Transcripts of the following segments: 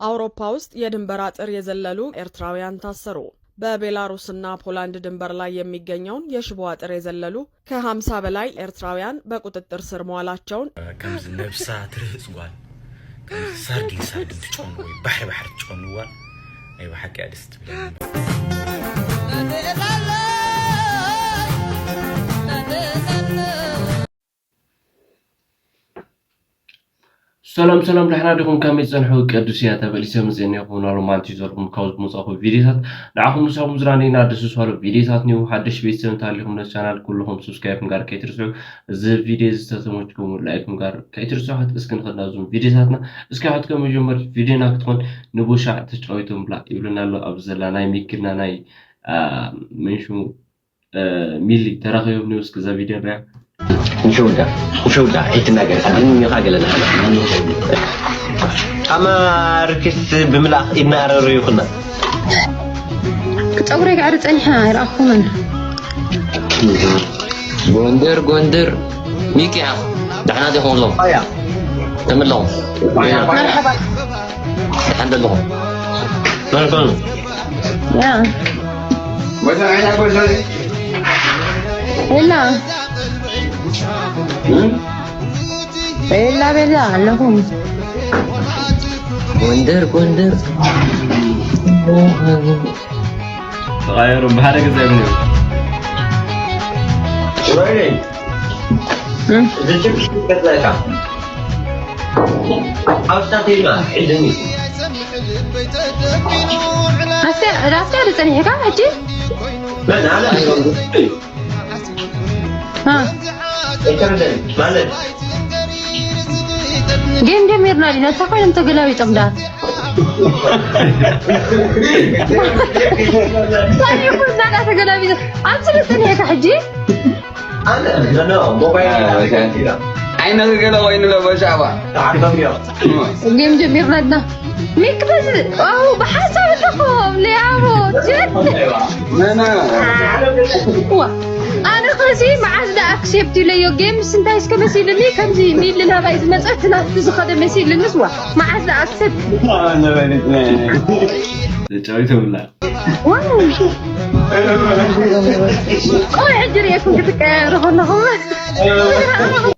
አውሮፓ ውስጥ የድንበር አጥር የዘለሉ ኤርትራውያን ታሰሩ። በቤላሩስና ፖላንድ ድንበር ላይ የሚገኘውን የሽቦ አጥር የዘለሉ ከ50 በላይ ኤርትራውያን በቁጥጥር ስር መዋላቸውን ከምዚ ነብሳ ትርህጽ ጓል፣ ከምዚ ሳርዲን ሳርዲን ትጨኑ ወይ ባሕሪ ባሕሪ ትጨኑ ጓል፣ ናይ ብሓቂ እያ ደስ ትብለኒ። ሰላም ሰላም፣ ደሕና ዲኹም? ከመይ ጸንሑ? ቅዱስ እያ ተበሊሰ መጽኤ እኒኦ። ክውን ኣሎ ማለት እዩ ዘልኩም ካብ ዝመጻኹ ቪዲዮታት ንዓኹም ምሳኹም ዝራነይና ደስ ዝባሉ ቪዲዮታት እኒኦ። ሓደሽ ቤተሰብ እንተሃሊኹም ነዚ ቻናል ኩልኹም ሰብስክራይብ ምግባር ከይትርስዑ። እዚ ቪዲዮ ዝተተመችኩም ላይክ ምግባር ከይትርስዑ። ሓት እስኪ ንኸድና እዞም ቪዲዮታትና እስኪ ሓት ከም መጀመር ቪዲዮና ክትኾን ንቦሻዕ ተጫዊቶም ብላ ይብልና ኣሎ። ኣብዚ ዘላ ናይ ሚክና ናይ፣ አ፣ መን ሽሙ፣ አ፣ ሚሊ ተራኺቦም ንውስክ እዛ ቪዲዮ ንሪኣ። ውሸውዳ፣ ውሸውዳ፣ ኣይትናገር። ግን እኔ ካገለና። ጫማ ርክስ ብምልኣኽ ኢድና ኣረሩ ይኹና። ጸጉረይ ክዕሪ ጸኒሐ ኣይረኣኹምን። ጎንደር፣ ጎንደር፣ ሚኪ፣ ደሕና ዲኹም? ኣያ። ከመይ ኣለኹም? መርሓባ። ደሓን ዶ ኣለኹም? መርሓባ። ያ። ቤላ። ቤላ፣ ቤላ ኣለኹም። ጎንደር፣ ጎንደር። ተቐያየሩ፣ ብሓደ ገዛ ይብሉ። ወይኔ። እም። እዚ ችፕስ ይፈትላካ። ኣውስታት ኢልና፣ ሒዝኒ። ኣስተ-፣ ኣስተ-፣ ጸኒሕካ ሕጂ? መን? ኣነ? ሃ። ኣይተረደን። ማለት? ጌም ጀሚርና ዲና? እንታይ ኮይኖም ተገላቢጦም ደኣ? እንታይ ይኹን፣ ናዳ ተገላቢጦም። ኣብ ስለ ጸኒሕካ ሕጂ? ኣነ? ኖ፣ ኖ፣ ሞባይል አ፣ ኢላ። ወይከ-፣ ኢላ። ዓይነ ገለ ኮይኑ ሎ በሻባ። ተዓቀብ እዮም። ጌም ጀሚርና ዲና? ሚክ በዚ፣ ኦ፣ ብሓሳብ ኣለኹም፣ ሊያቦ፣ ጅት። መና። ዋ፣ ኣነ ኸዚ መዓዝ ደኣ ኣክሴፕት ኢለዮ፣ ጌምስ እንታይ እስከ መሲልኒ፣ ከምዚ ሚሊ ናባይ ዝመጸት ናቱ ዝኸደ መሲልንስ፣ ዋ፣ መዓዝ ደኣ ኣክሴፕት። ተጫዊቶምላ። ዋው። ቆይ ሕጂ ርኤኩም ክትቀያየሩ ከለኹም።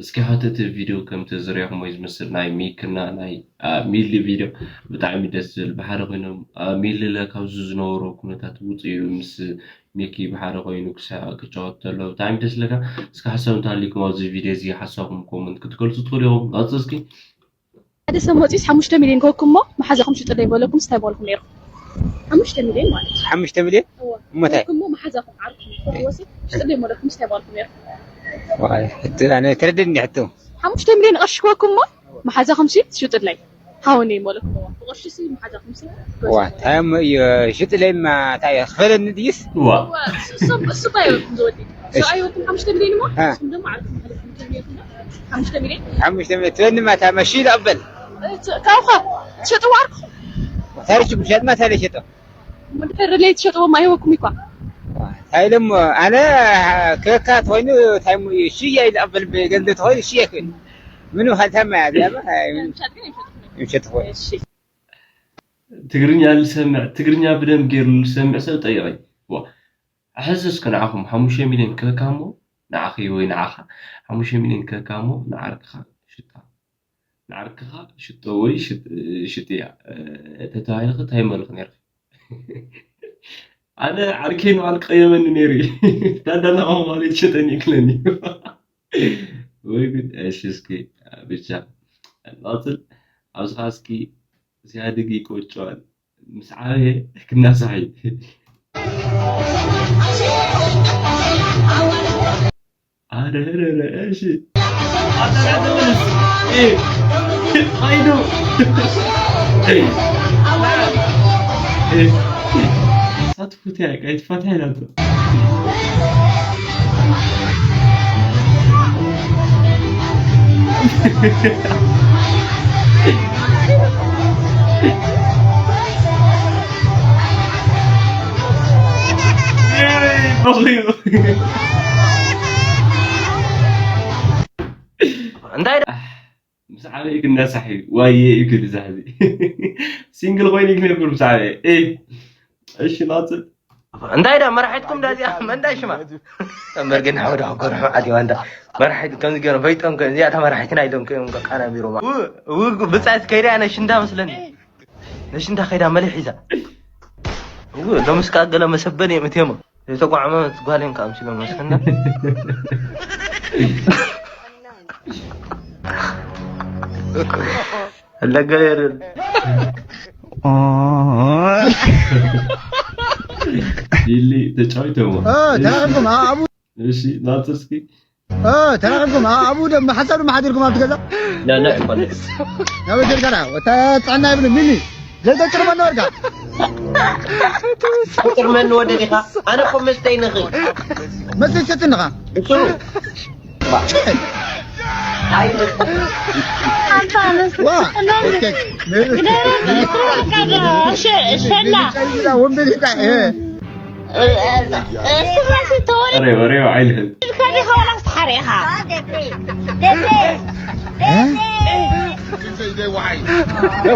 እስኪ ሓተት ቪድዮ ከም ተዝርያኹም ወይ ዝመስል ናይ ሚክና ናይ፣ አ፣ ሚሊ ቪድዮ ብጣዕሚ ደስ ዝብል። ብሓደ ኮይኖም፣ አ፣ ሚሊ ለ ካብዚ ዝነበሮ ኩነታት ውፅኡ ምስ ሚኪ ብሓደ ኮይኑ ክሳ-፣ ክጫወት ተሎ ብጣዕሚ ደስ ዝብለካ። እስኪ ሓሳብ እንተሃሊኩም ኣብዚ ቪድዮ እዚ ሓሳብኩም ኮመንት ክትገልጹ ትኽእሉ ኢኹም። ናጽ እስኪ። ሓደ ሰብ መፂኡስ ሓሙሽተ ሚልዮን ክወኩም እሞ መሓዛኹም ሽጥለይ በለኩም ስታይ በልኩም ነይርኩም። ሓሙሽተ ሚልዮን ማለት እዩ። ሓሙሽተ ሚልዮን? እወ። እሞ እንታይ? ክወኩም እሞ መሓዛኹም ዓርኩም ክወሲ ሽጥለይ በለኩም ስታይ በልኩም ነይርኩም። ዋይ፣ ሕቶ ኣነ ተረድኒ ሕቶ። ሓሙሽተ ሚልዮን ቅርሺ ክወኩም እሞ መሓዛኹም ሲ ሽጥለይ። ሃውኒ ሞለኩም እሞ። ብቅርሺ ሲ መሓዛኹም ሲ ዋ፣ ታም እዩ ሽጥለይማ ታይ ክፈለኒ ድይስ? ዋ። እሱ፣ እሱ እኮ ኣይወኩም ዝወዲ። እሺ። ሰብኣይ ወኩም ሓሙሽተ ሚልዮን እሞ፣ አ። ንስኹም ድማ ዓርኩም ማለት ሓሙሽተ ሚልዮን? ሓሙሽተ ሚልዮን? ሓሙሽተ ሚልዮን ትበኒ ማታ መሺ ይቕበል። እ፣ ት-፣ ካብኻ ትሸጥዎ ዓርኩም? ታሪክ ምሸጥ ማታ ለሸጠ። ምድር ለይ ትሸጥዎም ኣይወኩም ይኳ። ታይሎም ኣነ ከካ ተኾይኑ ታይሙ ሽያ ይልቐበል ገንዘብ ተኾይኑ ሽያ ይኽእል። ምንም ካልታ ማያ ዚያማ ምሸጥ ግን ይሸጥኹም። ይሸጥኹም። እሺ። ትግርኛ ልሰምዕ፣ ትግርኛ ብደንብ ገይሩ ልሰምዕ ሰብ ጠይቐኝ። ዋ፣ ሕዚ እስከ ንዓኹም ሓሙሽተ ሚልዮን ክህካ እሞ፣ ንዓኺ ወይ ንዓኻ ሓሙሽተ ሚልዮን ክህካ እሞ፣ ንዓርክኻ ሽጣ። ንዓርክኻ ሽጦ ወይ ሽጥ-፣ ሽጥያ፣ እ፣ ተተባሂልኺ እንታይ መልኽ ነይርኺ? ኣነ ዓርከይ ንባዕሉ ቀየመኒ ነይሩ እዩ። ዳዳና ቋንቋ ማለት ይሸጠኒ ይክለኒ። ወይ ጉድ። እሺ፣ እስኪ ብቻ ንቐጽል። ኣብዚ ኸዓ እስኪ ሲያድግ ይቆጨዋል። ምስ ዓበየ ክናሳሕ እዩ። ኣረ፣ ኣረ፣ ኣረ፣ እሺ። ኣረ፣ ኣረ፣ እሺ። ኤ፣ ኣይዶ። ኤ። ኤ። ሳትፉት እያ፣ ቀይ ትፋታ ኢላቶ። እንታይ ደ- ምስ ዓበይ ግን ናሳሕ እዩ። ዋየ እዩ ክብል እዛ ሕዚ። ሲንግል ኮይኑ ይግነብር ብዛዕባ እሺ ናጽል እንታይ ዳ መራሒትኩም ዳ እዚኣ መንዳ ሽማ እምበር ግን ሓወዳ ጎረ ዓዲ ዋንዳ መራሒት ከምዚ ገይሮም ፈይጦም ከ እዚኣ ተመራሒትና ኢሎም ከዮም ቃና ቢሮማ ብጻት ከይዳ ነሽንዳ መስለኒ ነሽንዳ ከይዳ መሊሕ ሒዛ ሎምስ ቃ ገለ መሰበን እዮም እትዮሞ የተቋዕመ ጓሌን ከኣምሲሎም መስለና ለገለ ሊሊ ተጫዊተዎ። ተራኺብኩም ኣብኡ እሺ ናጽር እስኪ ተራኺብኩም ኣብኡ ድማ ሓሳብ ድማ ሓዲርኩም ኣብቲ ገዛ ላላ ይኮነ ናበይ ከድካ ወታ ጥዕና ይብሉ ሚሊ ዘይተጭርመኒ ወድካ ቁጥር መን ወደ ዲኻ ኣነ እኮ መስተይ ንኺ መስተይ ትሰቲ ንኻ ብስሩ ሸላ ወንበዴ ወሬ ወሬ ኣይልህን ከዲኻ ዋላ ስተሓሪኻ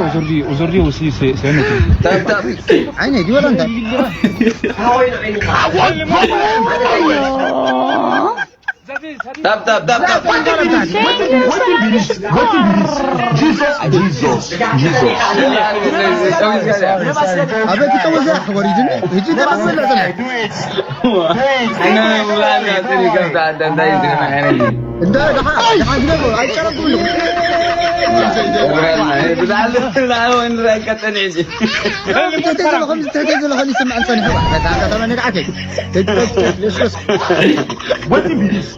Aujourd'hui, aujourd'hui aussi, c'est c'est un autre. عيني دي ولا انت Tap, tap, tap, tap. What is this? What is this? Jesus, Jesus, Jesus. أبيك توزع وريدني. هجي ده بس ولا سنة. أنا ولا أنا تري كم تعدى دايزي أنا حنجي. እንዳ ደሓ ደሓ ግደፎ ኣይጨረኩም ኣለኹ ብዛዕባ ላወን ራይቀተን ሕጂ ተተዘለኹም ዝተተዘለኹም ይስምዐን ጸኒሑ በታ ከተማ ንግዓት ተጅረስ ለስለስ What is this?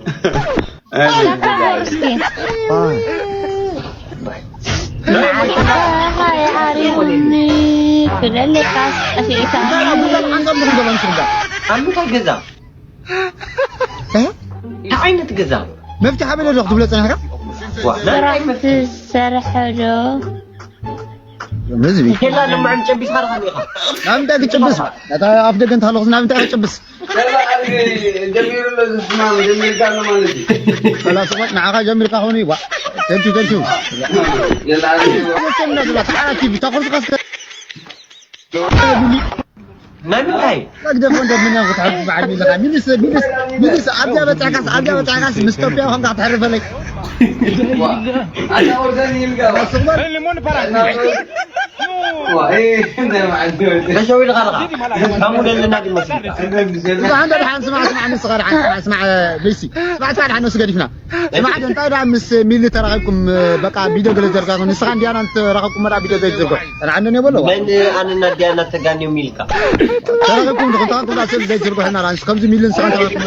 ክለለካ ጠፊእካ ኣብ ምንታይ ገዛ እንታይ ዓይነት ገዛ መፍትሒ ኣበይ ኣለኹ ትብሎ ጸኒሕካ ስራሕ ትሰርሐ ዶ ህዝቢ ኬላ ለማዕም ጨቢስካ ዲኻ ዲኻ ናብ እንታይ ክጭብስ እታ ኣፍ ደገ እንተሃለኹስ ናብ እንታይ ክጭብስ ጀሚሩ ኣሎ ዝስማም ጀሚርካ ኣሎ ማለት እዩ ፈላስፎት ንዓኻ ጀሚርካ ኾኑ ይዋ ተንቱ ተንቱ የላ ተሓራቲ ብታኹርካ ናይ ምንታይ መግደፍ ወንደር ምን ያንኩት ሐብ بعد ميزة ميلس ميلس ميلس أبدا بتعكس أبدا بتعكس مستوفي وهم قاعد تعرف لك ኣታ ወርደን ይልጋ سوبر الليمون برا ተሸው ኢልካ ዲኻ ካሙ ደለና ግን መስል إذا عندك الحين سمع سمع من صغار عن سمع سمع بيسي سمع سمع الحين نسقى دفنا سمع أنت إذا مس ميلي تراكم بقى بيدو قلت لك نسخة ديانا أنت راكم مرة بيدو قلت لك أنا عندنا ولا መን ኣነና ዲያና ተጋንዮም ኢልካ ተረኸብኩም ንኽንታን ኩዳ ሰብ ዘይትርጉ ሕና ራንስ ከምዚ ሚልን ስራን ተረኸብኩም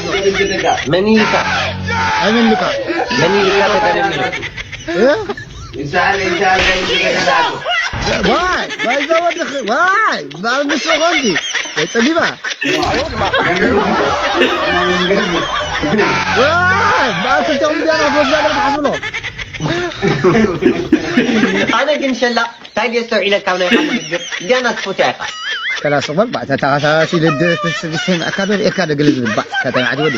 መን ኢልካ ኣይመን ልካ መን ኢልካ ተጋንዮም ኢልካ ዋይ ዋይ ዘወድኽ ዋይ ባልምስ ኾንዲ ጸሊባ ዋይ ባልክልተኹም ዲያና ፎዝ ያለ ተሓስብሎ ኣነ ግን ሸላ እንታይ ድየ ኣስተውዒለ ካብ ናይ ቃል ንግግር ዲያና ትፈትያ ኢኻ ከላስ ቕበል ባዕታ ተኻታታሲ ልድት ስግስትን ኣካደር ኤካ ደግል ዝብል ባዕ ከተማ ዓዲ ወዲ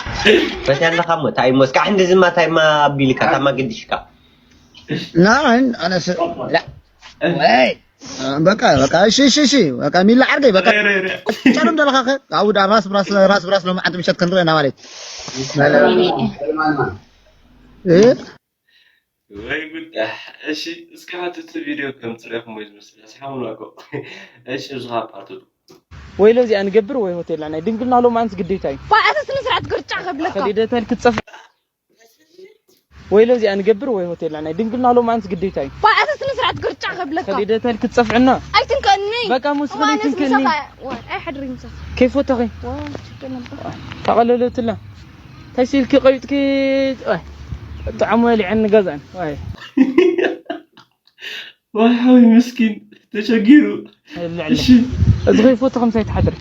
ፈትያ ኣለኻ እሞ እንታይ እሞ እስካዕ ሕንዲ ዝማ እንታይ ማ ኣቢልካ ታማ ግድሽካ ናን ኣነስ ወይ በቃ በቃ እሺ እሺ እሺ በቃ ሚላ ዓርገይ በቃ ጨርም ደለኻ ከ ኣብኡ ዳ ራስ ብራስ ራስ ብራስ ሎማዓንቲ ምሸት ክንርኢ ኢና ማለት እዩ ሰለማንማ እ ወይ ጉድ። እሺ እስኪ ሓንቲ እቲ ቪድዮ ከም ትሪእኹም ወይ ዝመስል ኣስሓሙና እኮ። እሺ ብዙ ፓርት ወይሎ እዚኣ ንገብር ወይ ሆቴልና ናይ ድንግልና ሎማዓንስ ግዴታ እዩ። ባ ኣታ ስነ ስርዓት ቅርጫ ከብለካ። ከዲደተል ክትጸፍ ወይሎ እዚኣ ንገብር ወይ ሆቴልና ናይ ድንግልና ሎማዓንስ ግዴታ እዩ። ባ ኣታ ስነ ስርዓት ቅርጫ ከብለካ። ከዲደተል ክትጸፍዕና። ኣይትንከኒ። በቃ ሙስኺ ኣይትንከኒ። ኣይሐድሪ ምሳኻ። ኣይሐድሪ ምሳኻ። ከይፈተኺ። ተቐለለትላ። እንታይ ሲልኪ ቀቢጥኪ። ጥዓሞ ልዐኒ ገዛን። ዋይ ሓወይ ምስኪን ተሸጊሩ። እዚ ከይፈቱ ከምሳይ ትሓድር።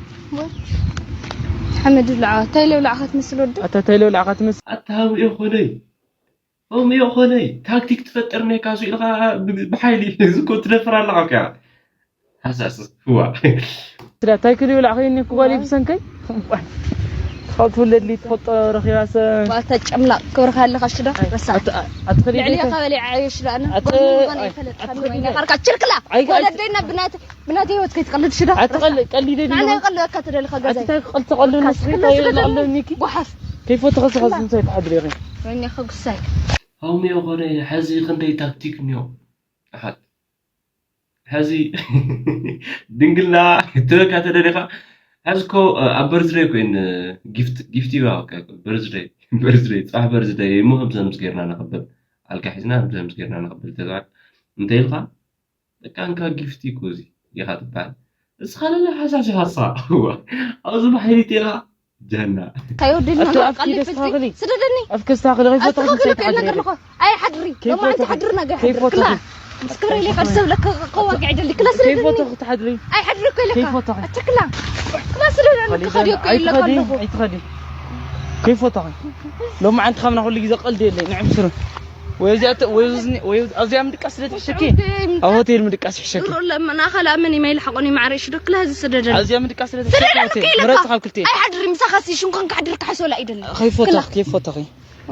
ሓመድ ብልዓ እንታይ ለብላዕካ ትመስል ወዲ። ኣታ እንታይ ለብላዕካ ትመስል። ኣታ ሃብኡ ይኾነይ ሃብኡ ይኾነይ ታክቲክ ትፈጥር ነካ ሱ ኢልካ ብሓይሊ እዚ እኮ ትደፍር ኣለኻ እኮ። ሃሳስ ዋ ስዳ እንታይ ክልዩ ላዕኸይኒ ክጓል ብሰንከይ ትውለድ ትፈልጦ ረኺባ ሰብ። ባታ ጨምላቕ ክብርካ ኣለካ ሽዳ ረሳ። ኣትኸዲ ልዕሊ ቤተ- ካበሊ ዓዮ ሽዳ ኣነ ኣት- ወልኒ ዝኾነ ኣይ- ይፈለጥ ኣትኸዲ ካበሊ ቤተ- ካርካ ችርክላ። ኣይ- ኣይ- ወለደይና ብናተ ብናተ ህይወት ከይትቀልድ ሽዳ ኣትቐል- ረሳ። ቀሊደ ድዩ? ንዓና ይቀልድ ኣካ ትደሊ ከገዛይ። ኣትታይ ቀልተ ቀልድ ንስኺ ክላ ስለደሊ ኣለኒኪ። ጓሓፍ። ከይፈተኸ ስኻ ዝምታይ ትሓድሪ ኢኺ? ወይኔ ከጉሳይ። ሃውሚዮ ኾነ ሐዚ ክንደይ ታክቲክ እኒኦ። ኣሓት ሐዚ ድንግልና ክትበካ ተደሊኻ ሐዚ እኮ ኣብ በርዝደይ ኮይን ጊፍት ጊፍት ይባ በርዝደይ በርዝደይ ጽባሕ በርዝደይ እሞ ከምዚ ከምዚ ጌርና ነኽብር ኣልካ ሒዝና ከምዚ ከምዚ ጌርና ነኽብር ተዛዋል እንተ ኢልካ በቃ እንካ ጊፍት እኮ እዚ ኢኻ ትበሃል እስኻ ለለ ሓሳብ ሓሳ ኣብዚ ባሕሪ ቴኻ ጀና ካዮ ድል ኣቶ ኣፍኪ ደስ ካኽሊ ስደደኒ ኣፍኪ ስታኽሊ ከይፈተኽ ኣስተኻኽሎ እንታይ ከየለ ትሓድሪ ነገር ለኾ ኣይ ሓድሪ ሎማ ኣንቲ ሓድሪ ነገር ሓድሪ ክላ ምስ ክብረ ኢለ ካብ ሰብ ለከ ከዋጊዕ ደሊ ክላ ስደደኒ ከይፈተኽ ትሓድሪ ኣይ ሓድሪ እኮ ኢለካ ከይፈተኽ ኣትክላ ክላ ስደደኒ ትኸዲ እኮ ኢለካ ኣይትኸዲ ኣለኹ ኣይትኸዲ ከይፈተኺ ሎማ ዓንቲ ካብና ኩሉ ግዜ ቀልዲ የለይ ንዕምስሩ ወይ እዚኣ ተ- ወይ እዝኒ ወይ ኣብዚኣ ምድቃስ ስለ ትሕሸኪ ኣብ ሆቴል ምድቃስ ይሕሸኪ ድሮ ለመና ከላምን ኢመይል ሓቆኒ ማዕረ ሽዶ ክላ እዚ ስደደኒ ኣብዚኣ ምድቃስ ስለ ትሕሸኪ ሆቴል ምረጽ ካብ ክልቴ ኣይሓድሪ ምሳኻሲ ሽንኮን ክሓድር ክሓሶላ ኢደኒ ከይፎተኽ ከይፎተኺ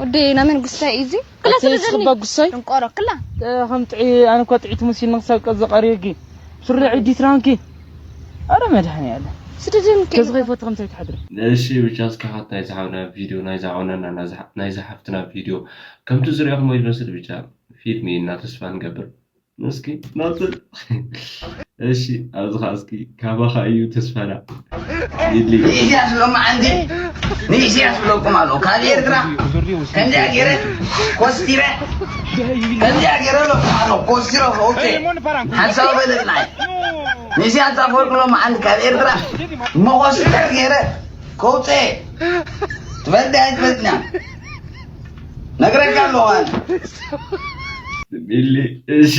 ወደይ ናመን ጉሳይ እዩ እዚ ክላ ኣቲ ስለ ዘኒ ስኽባ ጉሳይ ሽንቆሮ ክላ እ፣ ከም ጥዒ ኣነ እኳ ጥዒት መሲል ንክሳብ ቀዝ ዘቃርየጊ ስረ ዕዲት ራንኪ ኣረ መድሃኒ ኣለ ስደደን ከዚ ከይፎተ ከምሳይ ትሓድሪ እሺ ብቻ እስኪ ሓት ናይ ዝሓውና ቪድዮ ናይ ዝሓውናና ናይ ዝሓፍትና ቪድዮ ከምቲ ዝሪኦ ክሞ ይመስል ብቻ ፊልም ኢና ተስፋ ንገብር እስኪ ናጽል እሺ ኣብዚ ኸዓ እስኪ ካባኻ እዩ ተስፋና ይድሊ ንኢስያስ ሎማዓንቲ ንኢስያስ ብለኩም ኣለዉ ካብ ኤርትራ ከምዚኣ ገይረ ኮስቲረ ከምዚኣ ገይረ ለኩም ኣለዉ ኮስቲረ ከውፅእ ሓንሳብ በለፅናይ ንኢስያስ ኣፈወርቂ ሎማዓንቲ ካብ ኤርትራ መኮስተር ገይረ ከውፅእ ትፈልጥ ኣይትፈልጥና ነግረካ ኣለኹ ኣነ ሚሊ እሺ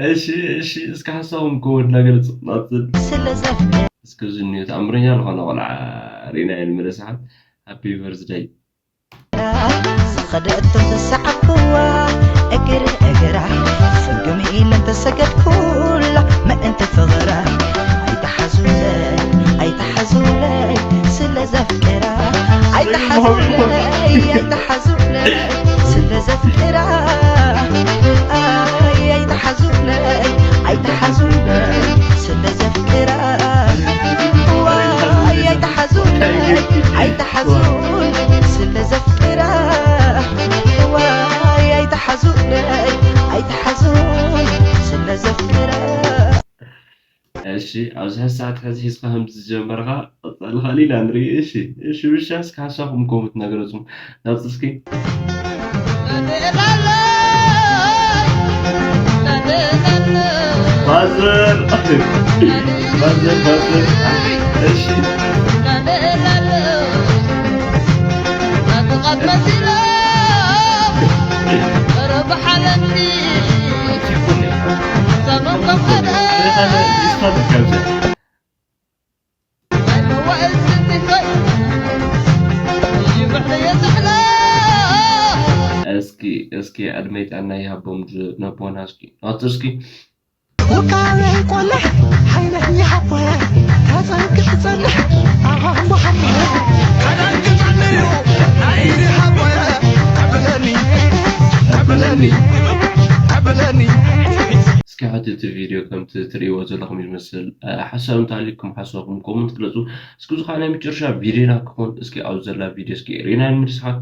እሺ እሺ እስከ ሓሳቦም ከወድና ገለጽ ናጽል ስለዘፍቀ እስከ ዝንዮ ተኣምረኛ ዝኾነ ቆልዓ ሪና እየ ንምለስሓት ሃፒ በርዝደይ ዝኸደቶ ተሰዓብክዋ እግር እግራ ፍግም ኢለ እንተሰገድኩላ ምእንቲ ፍቕራ ኣይተሓዙለይ ኣይተሓዙለይ ስለ ዘፍቅራ ኣይተሓዙለይ ኣይተሓዙለይ ስለ ዘፍቅራ ኣይተሓዙለይ ኣይተሓዙለይ ስለ ዘፍቅራ ዋይ ኣይተሓዙለይ ኣይተሓዙለይ ስለ ዘፍቅራ ዋይ ኣይተሓዙለይ ኣይተሓዙለይ ስለ ዘፍቅራ እሺ ኣብዚ ሕዚ ሰዓት ሕዚ ሒዝካ ከም ዝጀመርካ ቀፃሊ ካሊእ ኢና ንርኢ እሺ እሺ ብሻ እስኪ ሓሳብኩም ኮመንት ነገረፅም ናብፂ እስኪ ፋዘር ፋዘር ፋዘር እሺ እስኪ እስኪ ዕድመይ ጥዕና ይሃቦም ነቦና እስኪ ናቱ እስኪ ውቃበይ ቆልሕ ሓይለኛ ሓቦየ ተፀንክሕ ፀንሕ ኣኻኽሞ ሓቦየ ካዳንክ ጨንዩ ናይዚ ሓቦየ ቀብለኒ ቀብለኒ ቀብለኒ እስኪ ሕጂ እቲ ቪድዮ ከምቲ ትርእይዎ ዘለኹም ይመስል ሓሳብ እንተሃልዩኩም ሓሳብኩም ኮመንት ግለፁ እስኪ ዝኾነ ናይ መጨረሻ ቪድዮና ክኾን እስኪ ኣብ ዘላ ቪድዮ እስኪ ሪና ንምልስሓት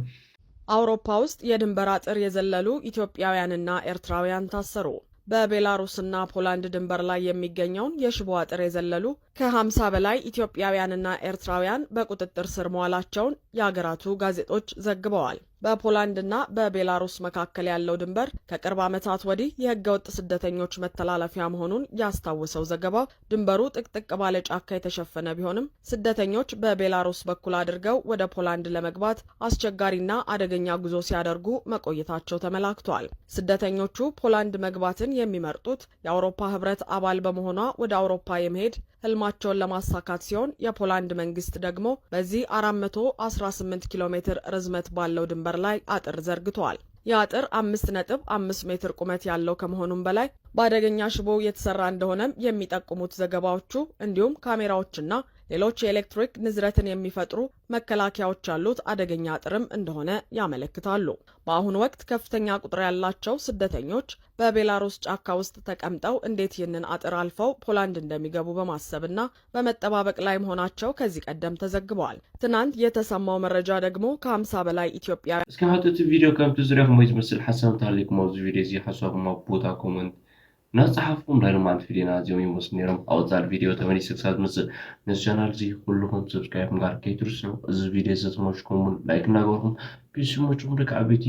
አውሮፓ ውስጥ የድንበር አጥር የዘለሉ ኢትዮጵያውያንና ኤርትራውያን ታሰሩ። በቤላሩስና ፖላንድ ድንበር ላይ የሚገኘውን የሽቦ አጥር የዘለሉ ከ50 በላይ ኢትዮጵያውያንና ኤርትራውያን በቁጥጥር ስር መዋላቸውን የአገራቱ ጋዜጦች ዘግበዋል። በፖላንድና በቤላሩስ መካከል ያለው ድንበር ከቅርብ ዓመታት ወዲህ የህገወጥ ስደተኞች መተላለፊያ መሆኑን ያስታወሰው ዘገባው ድንበሩ ጥቅጥቅ ባለ ጫካ የተሸፈነ ቢሆንም ስደተኞች በቤላሩስ በኩል አድርገው ወደ ፖላንድ ለመግባት አስቸጋሪና አደገኛ ጉዞ ሲያደርጉ መቆየታቸው ተመላክቷል። ስደተኞቹ ፖላንድ መግባትን የሚመርጡት የአውሮፓ ህብረት አባል በመሆኗ ወደ አውሮፓ የመሄድ ህልማቸውን ለማሳካት ሲሆን የፖላንድ መንግስት ደግሞ በዚህ 418 ኪሎ ሜትር ርዝመት ባለው ድንበር ላይ አጥር ዘርግቷል። የአጥር 5.5 ሜትር ቁመት ያለው ከመሆኑም በላይ በአደገኛ ሽቦ የተሰራ እንደሆነም የሚጠቁሙት ዘገባዎቹ እንዲሁም ካሜራዎችና ሌሎች የኤሌክትሪክ ንዝረትን የሚፈጥሩ መከላከያዎች ያሉት አደገኛ አጥርም እንደሆነ ያመለክታሉ። በአሁኑ ወቅት ከፍተኛ ቁጥር ያላቸው ስደተኞች በቤላሩስ ጫካ ውስጥ ተቀምጠው እንዴት ይህንን አጥር አልፈው ፖላንድ እንደሚገቡ በማሰብና በመጠባበቅ ላይ መሆናቸው ከዚህ ቀደም ተዘግበዋል። ትናንት የተሰማው መረጃ ደግሞ ከ50 በላይ ኢትዮጵያውያን እስከ ሕቶ እቲ ቪድዮ ከምቲ ዝሪኹሞ ዝመስል ሓሳብ እንተሃሊኩም ኣብዚ ቪድዮ እዚ ሓሳብኩም ኣብ ቦታ ኮመንት እናፀሓፍኩም ናይ ሎማዓንቲ ቪድዮና እዚኦም ይመስሉ ነይሮም። ኣብ ወፃል ቪድዮ ተመሊሰ ክሳብ ዝመፅእ ነዚ ቻናል እዚ ኩልኹም ሰብስክራይብ ምግባር ከይትርስዑ። እዚ ቪድዮ እዚ ተመችኩም እውን ላይክ እናገበርኩም ቤተሰቦችኩም ደቂ ዓበይቲ